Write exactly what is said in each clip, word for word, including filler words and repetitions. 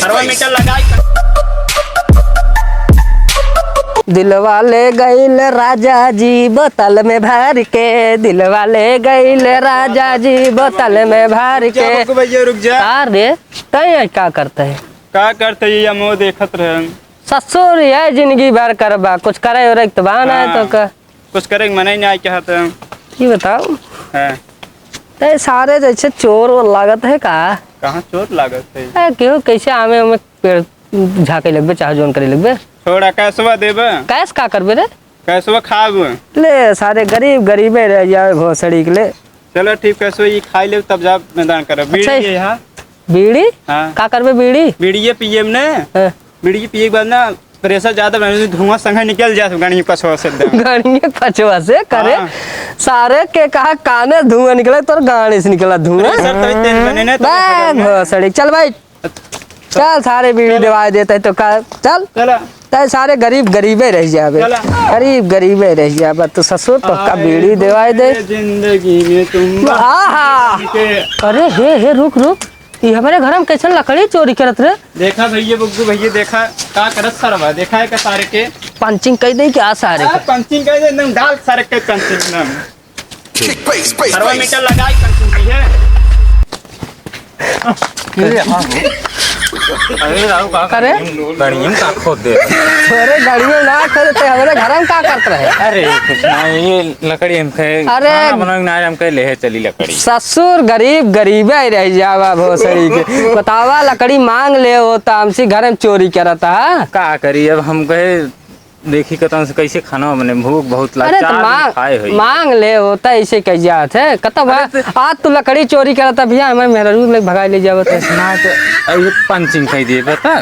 थर्मामीटर लगाई। दिलवा ले गइल राजा जी बोतल में भर के, दिलवा ले गइल राजा जी बोतल में भर के। रुक जा बग्गू भैया, रुक जा। का रे, तै का करत है? का करत है, ये मुँह देखत रहे। ससुर, ये जिंदगी भर करबा, कुछ करे उरे के तो बा ना, हाँ। तो का? कुछ करे के मने ही ना चाहत है। ये बताओ। हाँ। तै सारे जैसे चोर वोर लागत है का? कहाँ चोर लागत है? ए, केहू कैसे आमे ओमे पेड़ झाँके लगबे, चाहे जौन करे लगबे। थोड़ा कैसवा देबे। कैस का करबे रे? कैसवा खाब। ले, सारे गरीब गरीबे रह जाए भोसड़ी के ले। चलो ठीक, कैसवा ये खाई ले, तब जा मैदान करब। अच्छा, बीड़ी है यहाँ। बीड़ी? हाँ। का करबे बीड़ी? बीड़िए पिएम ने। हाँ। बीड़ी पिए के बाद ना प्रेशर ज्यादा बने, धुआं संगे निकल जाए गाड़ी पछवा से एकदम। गाड़ी पछवा से करे। हाँ। सारे के कहा काने धुआं निकले, तोर गाड़ी से निकला धुआं। प्रेशर तभी तेज बने ना, तभी बे, खतरनाक। भोसड़ी, चल भाई। चल, सारे बीड़ी चल। देवाए देते तो का, चल। चला। तै सारे गरीब गरीबे रह जाबे। चला। गरीब गरीबे रह जाबे। तो ससुर तो का अरे बीड़ी देवाए दे। जिंदगी में तुम आहा। के अरे हे, हे, रुक, रुक। ई हमरे घर में कैसन लकड़ी चोरी करत रे? देखा भैया, बग्गू भैया, देखा का करत सरवा, देखा है का सारे के? पंचिंग कई दे क्या सारे आ, के? पंचिंग कई दे, एकदम डाल सारे के पंचिंग एकदम। थर्मामीटर लगाई, पंचिंग की है। अरे राहु का करे? गाड़ियों का खोद दे। अरे गाड़ियों ना खोदते, हमरे घर में का करत रहे? अरे कुछ ना, ये लकड़ी हम कहे अरे खाना बनावे ना, हम कहे ले चली लकड़ी। ससुर गरीब गरीबे ही रह जावा भोसड़ी के। बतावा लकड़ी मांग ले हो तो हमसे घर में चोरी करत है। का करी अब हम कहे देखी कतन से कैसे खाना बने, भूख बहुत लाग अरे तो चार दिन मांग, खाए होई। मांग ले हो तो ऐसे कह जात है। कतब अरे तो आज तू लकड़ी चोरी करत है भैया, हमारे मेहरारू लोग भगाए ले जावत है। ना तो अभी पंचिंग कह दिए बता।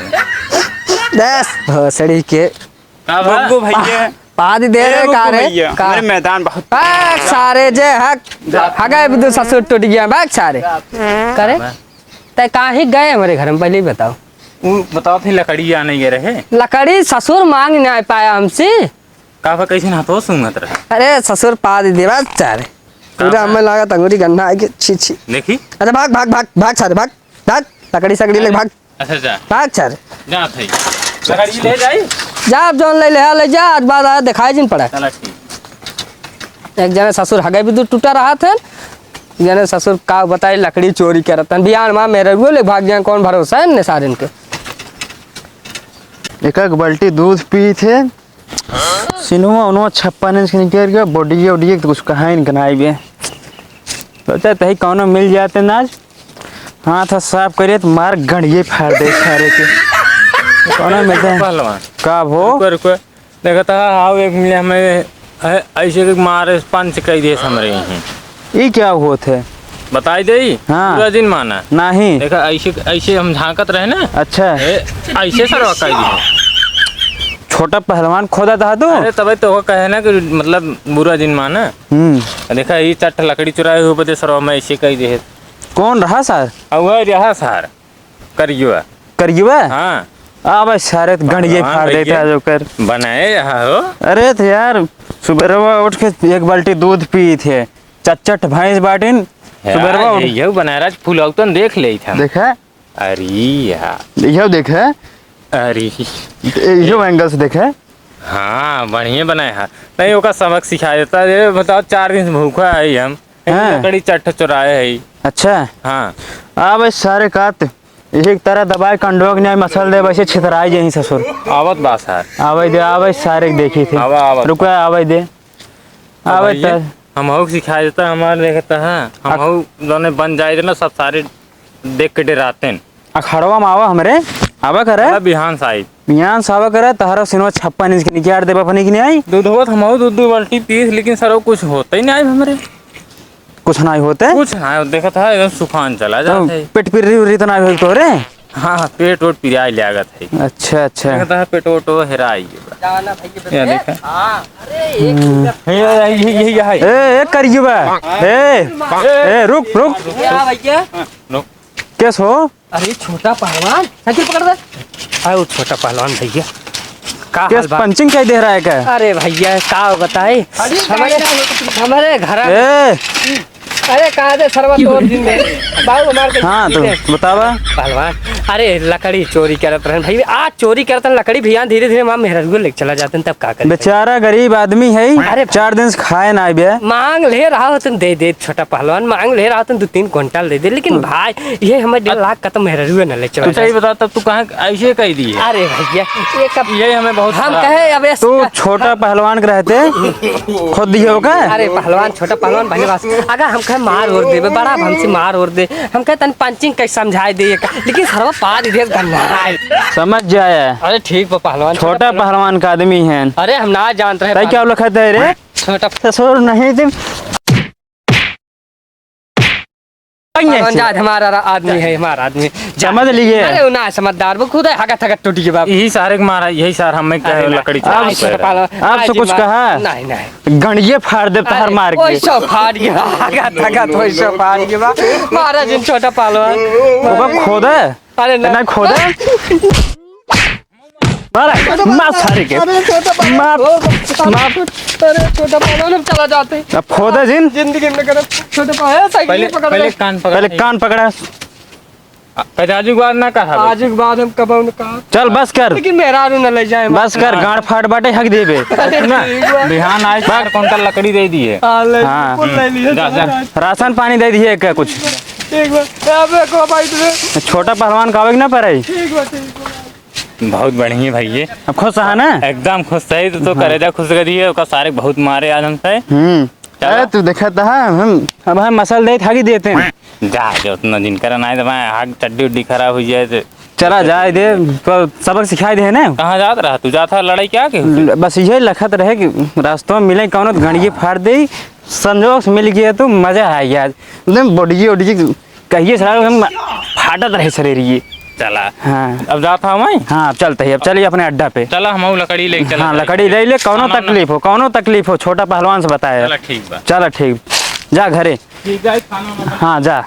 दस भोसड़ी के। का बा? बग्गू भैया। पा-, पाद दे ए, रे, बग्गू का रे? भैया, का? हमरे मैदान बहुत भाग सारे जे हक, जा। हगाए बिदु ससुर टूट गया, भाग सारे। करे? बा। तै काहे गए हमरे घर में, पहले ही बताओ। उ बताओ थे, लकड़ी आने गए रहे। लकड़ी ससुर मांग नहीं पाया हमसे। का बा, कैसे हाथों सूंघत रहे? अरे, ससुर पाद देवा सारे। का पूरा बा? हमें लागत अंगूरी गन्ना है कि छी, छी। देखी। अच्छा, भाग, भाग, भाग, भाग सारे, भाग, भाग। लकड़ी सकड़ी ले, भाग। अच्छा, जा। का अच्छा रे? जा भाई। लकड़ी ले जाई? जा, अब जौन ले ले, हाँ, ले जा, आज बाद आया, दिखाई जिन पड़ा। चला ठीक। एक जने ससुर हगे भी दूर टूटा रहा थे, एक जने ससुर का बताई, लकड़ी चोरी करत हन। बिहान मा मेहररुओ ले भाग जाए, कौन भरोसा है इनने सारिन के? एक एक बाल्टी दूध पी थे, सिनुआ उनुआ छप्पन इंच के निकल गया, body उडी के तो कुछ कहा इनके ना आइबे। सोचा तही कौनो मिल जाते ना आज। हाथ साफ करिए तो मार गंडिये फाड़ दे सारे के। कौनो मिलते हैं। पहलवान। का भो? रुको, रुको। देखता है, आओ एक मिले हमें, है, ऐसे के मारे पंच कह दिए हमरे यहीं। ई क्या होत है? बताई दे। हाँ। बुरा जिन माना। नहीं। देखा, ऐसे, ऐसे हम झांकत रहे ना। अच्छा। ए, ऐसे सरवा कह दिए। छोटा पहलवान खोदा था तू? अरे, तबे तो वो कहे ना कि मतलब बुरा जिन माना। हम्म। देखा, ये चार ठे लकड़ी चुराए हुए बदे सरवा में ऐसे कह दिए। कौन रहा सर? अब वह रहा सर। करियुआ। करियुआ? हाँ। आ भाई सारे तो गंडिये भगवान फाड़ देता भैया है जोकर। बनाए रहा हो। अरे तो यार, सुबह उठ के एक बाल्टी दूध पी थे, चट चट भैंस बाटिन, यार, सुबह उठ ये बनाए रहा, फुलौतन देख ले था। देखा? अरे यार। यह देखे। अरे। यह एंगल से देखे। हाँ, बढ़िया बनाए है। नहीं, ओका सबक सिखा देता। ये बताओ, चार दिन से भूखा है हम। हाँ। लकड़ी चट्ट चुराए है। अच्छा। हाँ। आ भाई सारे कात, एक तरह दबाए कंडोक नहीं मसल दे, वैसे छितराए जाही ससुर। आवत बा सर। आवे दे, आवे सारे के देखी थे। आवा, आवा। रुका, आवे दे। तो आवे भैया, तर। हमहू के सिखाए देता, हमारे देखता है। हमहू जौने बन जाए ना, सब सारे देख के डराते हैं। अखड़वा में आवा हमरे, आवा करे। चला बिहान से आई। बिहान से आवा करे, तहरा सिनवा छप्पन इंच के निकाल देबा, अपनी के नहीं आई। दूधवा तो हमहू दू दू बाल्टी पीस, लेकिन सर, वो कुछ होता ही नहीं आई हमरे। कुछ नहीं होते? कुछ नहीं, देखत है, एकदम सुखान चला तो जात है। पेट पिर्री उर्री तो नहीं होई तोरे? हाँ, पेट वोट पिराए लागत है। अच्छा, अच्छा। देखत है, पेट वोट हेराई गया। जाना भैया, या देखा। हाँ, अरे, एक हम्म। मिनट। ये, ये, ये, ये है। ए, ए, करिए बा। ए, ए, रुक, रुक। क्या भैया? रुक। कैस हो? अरे छोटा पहलवान, साइकिल पकड़ दे। अरे वो छोटा पहलवान भैया, का केस हाल बा? पंचिंग कह दे रहा है क्या? अरे भैया, का बताई? अरे हमारे, हमारे घर ए! अरे, कहाँ दे सरवा तोर दिन में? बाबू, हमार के हाँ, तो दिन में। बतावा। पहलवान, अरे, लकड़ी चोरी करत रहन भाई, आज चोरी करत रहन लकड़ी भैया, धीरे-धीरे माँ मेहररुआ लेके चला जातन, तब का करे? बेचारा गरीब आदमी है, अरे, चार दिन से खाए ना आए बे। मांग ले रहा होतन, दे दे, छोटा पहलवान, मांग ले रहा होतन, दो तीन कुंटल दे दे, लेकिन भाई, ये हमें डेढ़ लाख का तो मेहररुआ न ले चला तू सही जाए। बता, तब तू कहाँ ऐसे कह दिए? अरे भैया, ये कब यही हमें बहुत हम खराब कहे, अब ये तू छोटा पहलवान के रहते खुद दिए हो का? अरे पहलवान, छोटा पहलवान भाई बस, अगर हम कहे मार और देबे, बड़ा हमसे मार और दे, हम कहे तन पंचिंग कैसे समझाए दे ये का, लेकिन सरवा पाद इधर गन्ना है। समझ जाए। अरे ठीक बा पहलवान, छोटा पहलवान का आदमी है। अरे हम ना जानत रहे तै क्या लखत है रे? छोटा ससुर नहीं तुम। पहलवान जात हमारा रा-, आदमी है, हमारा आदमी। जा। समझ लिए? अरे, वो ना समझदार, वो खुद है, हगत, हगत टूट गया बाप। यही सारे के मारा, यही सार हमें कहे अरे ना। लकड़ी चोरी आज कर रहा है। पहलवान, आज आपसे कुछ मार-, कहा? नहीं, नहीं। गंडिये फाड़ दे तहर अरे, मार के। ओइसो फाड़ गया, हगत, हगत, ओइसो फाड़ गया बाप। मारा जिन छोटा पहलवान। ओका खोदा? अरे ना। ना खोदा? मारा, मार सारे के। अरे छोटा पहलवान, मार, ओ, मार। अरे छोटा पहलवान, हम चला जाते हैं। अब खोदा जिन। जिंदगी में करब, छोटा पहलवान, साइकिल पहले, पकड़ पहले ले। कान पकड़। पहले कान पकड़ा। आ, पहले आजू के बाद ना कहा। आजू के बाद हम कबहू न कहा। चल बस कर। लेकिन मेहरारू न ले जाए। बस कर, हाँ। गांड फाट बाटे, हक देबे। अरे ना, ठीक बा। बिहान आज बस। चार कुंटल लकड़ी दे दिए। हाँ, ले, हाँ। कुल ले लिए, जा, जा। राशन पानी दे दिए क्या कुछ? ठीक बा। अबे को भाई तुझे। छोटा पहलवान का आवे के ना पड़े। ठीक बा, ठीक बा। बहुत बढ़िया भैया। अब खुश है ना? एकदम खुश है, तो, तो हाँ। करेजा खुश कर दिए, ओका सारे बहुत मारे आज हमसे। हम्म। चलो। अरे तू देखा था, हम, अब हम मसल दे थाकी देते हैं। जा, जो उतना दिन करन आए, तो मैं हाथ चड्डी उड्डी खराब हो जाए तो। चला जाए दे, तो सबक सिखाई दे है ना। कहाँ जात रहा तू? जात रहा लड़ाई क्या के? ल-, बस यही लखत रहे कि रास्तों में मिले कौनो तो गंडगी फाड़ दे, संजोग से मिल गया तो मजा आ गया। एकदम बॉडी, बॉडी कहिए साला, हम फाटत रहे शरीर ये। चला। हाँ। अब जात हूँ मैं। हाँ, चलते ही, अब चलिए अपने अड्डा पे। चला, हम लकड़ी लेके चला हाँ, जाए। लकड़ी ले ले, कौनो खाना ना तकलीफ हो, कौनो तकलीफ हो, छोटा पहलवान से बताया। चला, ठीक बा। चला, ठीक। जा घरे। ठीक है, खाना ना बना। हाँ, जा।